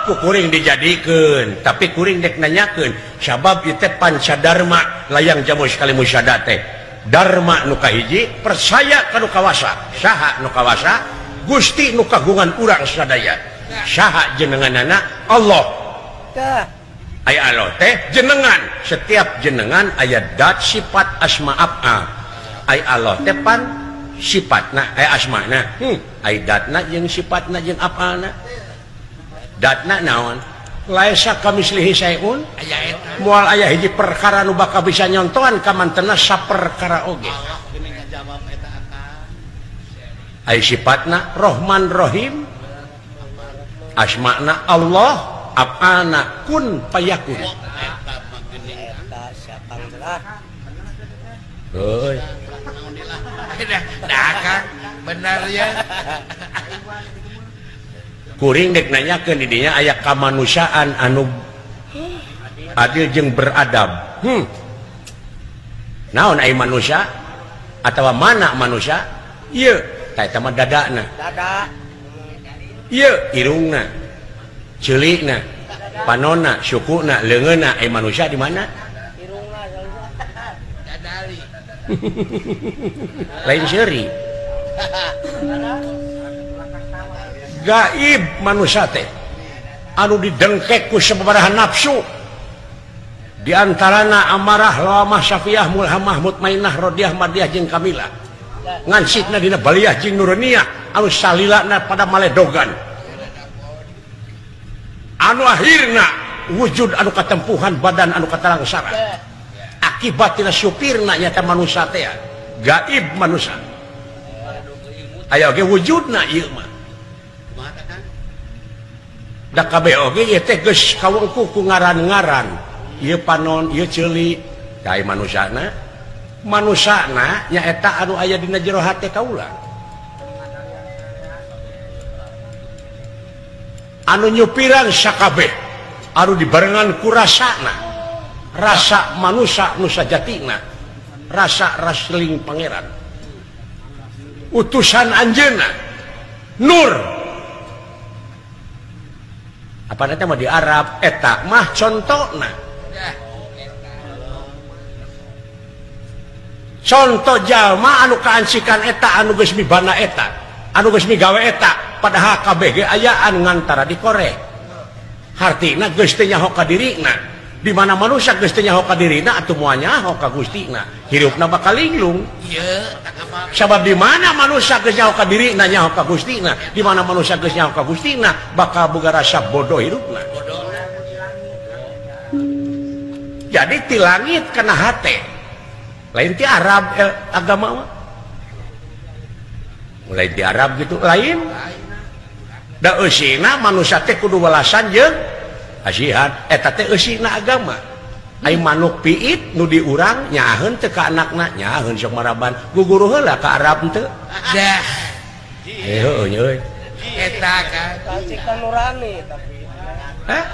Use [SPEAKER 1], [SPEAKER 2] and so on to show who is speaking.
[SPEAKER 1] Ku kuring dijadikeun, tapi kuring dek nanyakeun sabab ieu teh pancadarma layang jamus kali musyada teh. Dharma nu kahiji percaya ka nu kawasa. Saha nu kawasa? Gusti nu kagungan urang sadaya. Saha jenenganana? Allah.
[SPEAKER 2] Tah.
[SPEAKER 1] Aya Allah teh jenengan, setiap jenengan aya dat sifat asma af'al. Aya Allah teh pan sifatna, aya asmana. Aya datna jeung sifatna jeung af'alna. Datna naon? Laisa kamislihi syai'un. Moal aya hiji perkara nu bakal bisa nyontohan ka mantena saperkara oge. Aya sifatna Rahman Rahim. Asmana Allah, af'alna kun payakun. Heuy.
[SPEAKER 3] Benar ya.
[SPEAKER 1] Kuring dek nanyakeun di dinya aya kamanusiaan anu adil jeung beradab. Naon aya manusia atawa mana manusia? Ieu tah eta mah dadana.
[SPEAKER 2] Dada.
[SPEAKER 1] Ieu irungna, ceulikna, panonna, sukuna, leungeunna aya manusia di mana?
[SPEAKER 2] Irungna
[SPEAKER 3] dadali.
[SPEAKER 1] Lain seuri. Gaib manusia teh anu didengkek ku sababaraha nafsu di antarana amarah lawamah syafiyah mulhamah mutmainah rodiah madiah jeung kamilah ngancikna dina baliyah jeung nuraniah anu salilana pada maledogan anu akhirna wujud anu katempuhan badan anu katalangsara akibat tina supirna nyata manusia teh gaib manusia aya oge wujudna ieu mah. Da kabeh oge ieu teh geus kawengku ku ngaran-ngaran ieu panon ieu ceuli ka manusana manusana nyaeta anu aya dina jero hate kaula anu nyupiran sakabeh anu dibarengan ku rasana rasa manusa nu sajatina rasa rasling pangeran utusan anjeunna nur apa nanti mah di Arab eta mah contona contoh jalma anu kaancikan eta anu geus mibana eta anu geus migawe eta padahal kabeh ge ayaan ngantara dikorek hartina geus teu nyaho ka dirina di mana manusia geus teu nyaho ka dirina atuh moal nyaho ka Gustina hirupna bakal linglung. Sabab di mana manusia geus nyaho ka dirina nyaho ka Gustina, di mana manusia geus nyaho ka Gustina bakal boga rasa bodoh hirupna. Jadi ti langit kana hate lain ti Arab agama mah mulai di Arab gitu lain da eusina manusia teh kudu welasan jeung asihan eta teh eusina agama. Ai manuk piit nu diurang nyaaheun teu ka anakna nyaaheun sok maraban guguru heula ka Arab teu
[SPEAKER 3] dah
[SPEAKER 1] heueuh nya euy
[SPEAKER 3] eta kan
[SPEAKER 2] kancikan nurani tapi
[SPEAKER 1] hah